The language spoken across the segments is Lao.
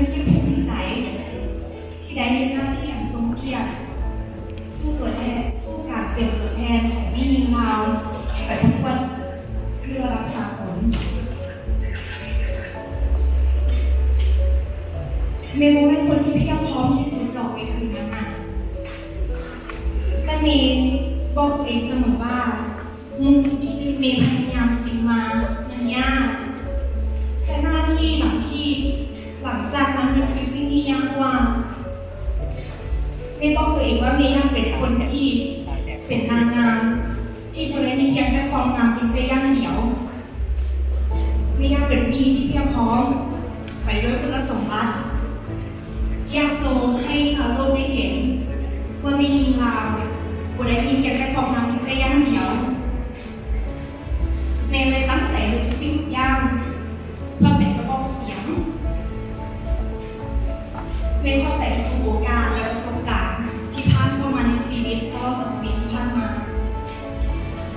ຮູ້ສຶກພູມໃຈທີ່ໄດ້ເຮັດໜ້າທີ່ອັນຊົງກຽດ ສູ້ຕົວແທນ ສູ້ການເປັນຕົວແທນຂອງແມ່ຍິງລາວໄປປະກວດຢູ່ລະດັບສາກົນ. ແມ່ບໍ່ແມ່ນຄົນທີ່ພຽບພ້ອມທີ່ສຸດດອກ ໃນຄືນນັ້ນນະ, ແຕ່ແມ່ບອກຕົວເອງສະເໝີວ່າ ງຸ່ມທີ່ແມ່ພະຍາຍາມສິ່ງມາ ມັນຍາກ, ແຕ່ໜ້າທີ່ຫຼັງທີ່ ຫຼັງຈາກນັ້ນມັນຄືສິ່ງທີ່ຍາກກວ່າ. ແມ່ບອກຕົວເອງວ່າແມ່ຢາກເປັນຄົນທີ່ເປັນນາງງາມ ທີ່ບໍ່ໄດ້ມີພຽງແຕ່ຄວາມງາມພຽງແຕ່ຢ່າງດຽວ. ແມ່ຢາກເປັນຜູ້ຍິງທີ່ພຽບພ້ອມໄປດ້ວຍຄຸນສົມບັດ. ຢາກໂຊໃຫ້ຊາວໂລກໄດ້ເຫັນວ່າແມ່ຍິງລາວບໍ່ໄດ້ມີພຽງແຕ່ຄວາມງາມພຽງແຕ່ຢ່າງດຽວ. ແມ່ເລີຍຕັ້ງໃຈເຮັດທຸກສິ່ງທຸກຢ່າງເພື່ອເປັນກະບອກສຽງ. ແມ່ຂອບໃຈທຸກໆໂອກາດ ແລະ ປະສົບການທີ່ຜ່ານເຂົ້າມາໃນຊີວິດຕະຫຼອດສອງປີທີ່ຜ່ານມາ.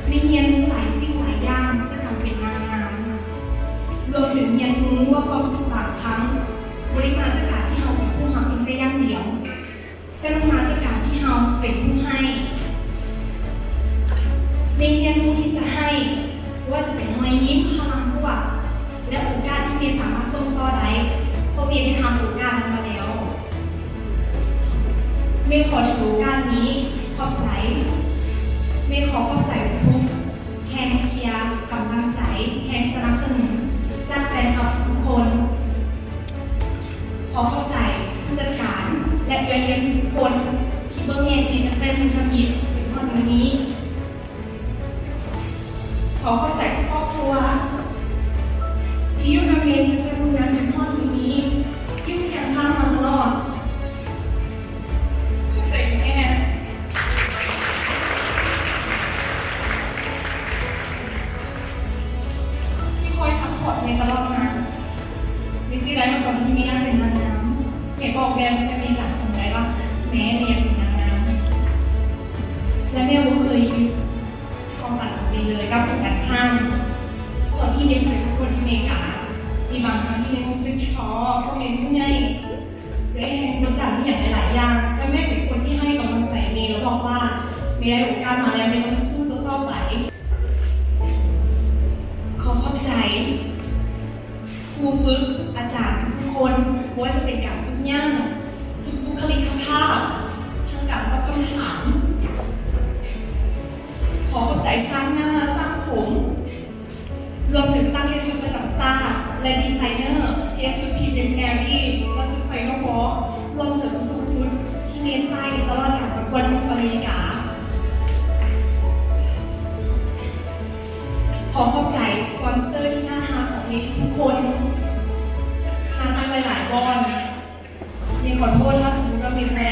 ແມ່ຮຽນຮູ້ຫຼາຍສິ່ງຫຼາຍຢ່າງຈາກການເປັນນາງງາມ, ລວມເຖິງຮຽນຮູ້ວ່າຄວາມສຸກບາງຄັ້ງບໍ່ໄດ້ມາຈາກການທີ່ເຮົາເປັນຜູ້ຮັບພຽງແຕ່ຢ່າງດຽວ, ແຕ່ມັນມາຈາກການທີ່ເຮົາເປັນຜູ້ໃຫ້. ແມ່ຮຽນຮູ້ທີ່ຈະໃຫ້, ບໍ່ວ່າຈະເປັນຮອຍຍິ້ມ, ພະລັງບວກ ແລະ ໂອກາດທີ່ແມ່ສາມາດສົ່ງຕໍ່ໄດ້, ເພາະແມ່ໄດ້ຮັບໂອກາດນັ້ນມາແລ້ວ. ແມ່ຂໍຖືໂອກາດນີ້ຂອບໃຈ. ແມ່ຂໍຂອບໃຈທຸກໆ ແຮງເຊຍ, ກຳລັງໃຈ, ແຮງສະໜັບສະໜູນຈາກແຟນຄລັບທຸກໆຄົນ. ຂໍຂອບໃຈຜູ້ຈັດການ ແລະ ເອື້ອຍຮຽນທຸກໆຄົນທີ່ເບິ່ງແຍງເຮັດຕັ້ງແຕ່ມື້ທຳອິດຈົນຮອດມື້ນີ້. ຂໍຂອບໃຈຄອບຄົວທີ່ຢູ່ນຳເມຕັ້ງແຕ່ມື້ນັ້ນຈົນຮອດມື້ນີ້, ຢູ່ຄຽງຂ້າງມາຕະຫຼອດ. ຂອບໃຈແມ່ທີ່ຄອຍຊັບພອດແມ່ຕະຫຼອດມາ. ແມ່ຈື່ໄດ້ວ່າຕອນທີ່ແມ່ຢາກເປັນນາງງາມ, ແມ່ບອກແມ່ ແມ່ຢາກເປັນນາງງາມ, ແລະ ແມ່ບໍ່ເຄີຍຢຸດຄວາມຝັນຂອງແມ່ເລີຍກັບຜູ້ກັນຂ້າມ. ຕອນທີ່ແມ່ໃຊ້ປະກວດທີ່ອາເມລິກາ, ມີບາງຄັ້ງທີ່ແມ່ຮູ້ສຶກທໍ້ ເພາະແມ່ເມື່ອຍ ແລະ ແຮງກົດດັນອີ່ຫຍັງຫຼາຍໆຢ່າງ, ແຕ່ແມ່ເປັນຄົນທີ່ໃຫ້ກຳລັງໃຈແມ່ ແລະ ບອກວ່າແມ່ໄດ້ໂອກາດມາແລ້ວ ແມ່ຕ້ອງສູ້ຕໍ່ໄປ. ຂໍຂອບໃຈຄູຝຶກ, ອາຈານທຸກໆຄົນ, ບໍ່ວ່າຈະເປັນການຝຶກຍ່າງ, ຝຶກບຸກຄະລິກກະພາບ, ທັງການຕອບຄຳຖາມ. ຂໍຂອບໃຈຊ່າງໜ້າ, ຊ່າງຜົມ, ລວມເຖິງຊ່າງເຮັດຊຸດປະຈຳຊາດ ແລະ ດີໄຊເນີທີ່ເຮັດຊຸດພຣີເວັດແອຣີ ແລະ ຊຸດໄຟນອລວອລ ລວມເຖິງທຸກໆຊຸດທີ່ແມ່ໃຊ້ຕະຫຼອດການປະກວດຢູ່ອາເມລິກາ. ຂໍຂອບໃຈສະປອນເຊີທີ່ໜ້າຮັກຂອງແມ່ທຸກໆຄົນ ມາຈາກຫຼາຍໆບ່ອນ. ແມ່ຂໍໂທດຖ້າສົມມຸດວ່າແມ່ບໍ່ໄດ້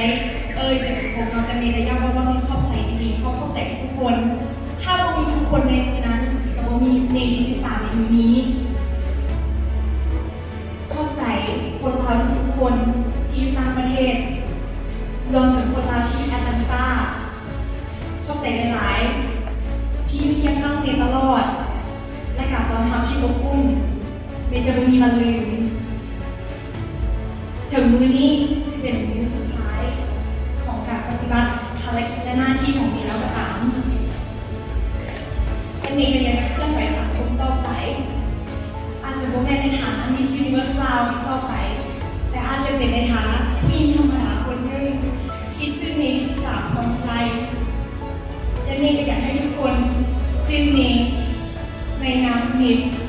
ເອີ່ຍຈາກຄົນເນາະ, ແຕ່ແມ່ກໍຢາກບອກວ່າແມ່ຂອບໃຈອີ່ຫຼີ, ຂໍຂອບໃຈທຸກໆຄົນ. ຖ້າບໍ່ມີທຸກຄົນໃນມື້ນັ້ນ, ກໍບໍ່ມີແມ່ດິຈິຕາໃນມື້ນີ້. ຂອບໃຈຄົນລາວທຸກໆຄົນທີ່ຢູ່ຕ່າງປະເທດ, ລວມເຖິງຄົນລາວທີ່ຢູ່ແອັດແລນຕາ. ຂອບໃຈຫຼາຍໆ ທີ່ຢູ່ຄຽງຂ້າງແມ່ຕະຫຼອດ ແລະ ການຕ້ອນຮັບທີ່ອົບອຸ່ນ ແມ່ຈະບໍ່ມີວັນລືມ. ເຖິງມື້ນີ້ຊິເປັນມື້ສຸດທ້າຍຂອງການປະຕິບັດພາລະກິດ ແລະ ໜ້າທີ່ຂອງແມ່ແລ້ວກໍຕາມ, ແຕ່ແມ່ກໍຍັງເຄື່ອນໄຫວສັງຄົມຕໍ່ໄປ. ອາດຈະບໍ່ແມ່ນໃນຖານະມິສຢູນິເວີສລາວອີກຕໍ່ໄປ, ແຕ່ອາດຈະເປັນໃນຖານະຜູ້ຍິງທຳມະດາຄົນໜຶ່ງທີ່ຊື່ເມ ວິຈິຕາ ພອນວິໄລ, ແລະ ເມກໍຢາກໃຫ້ທຸກຄົນຈື່ເມໃນນາມເມ ວິຈິ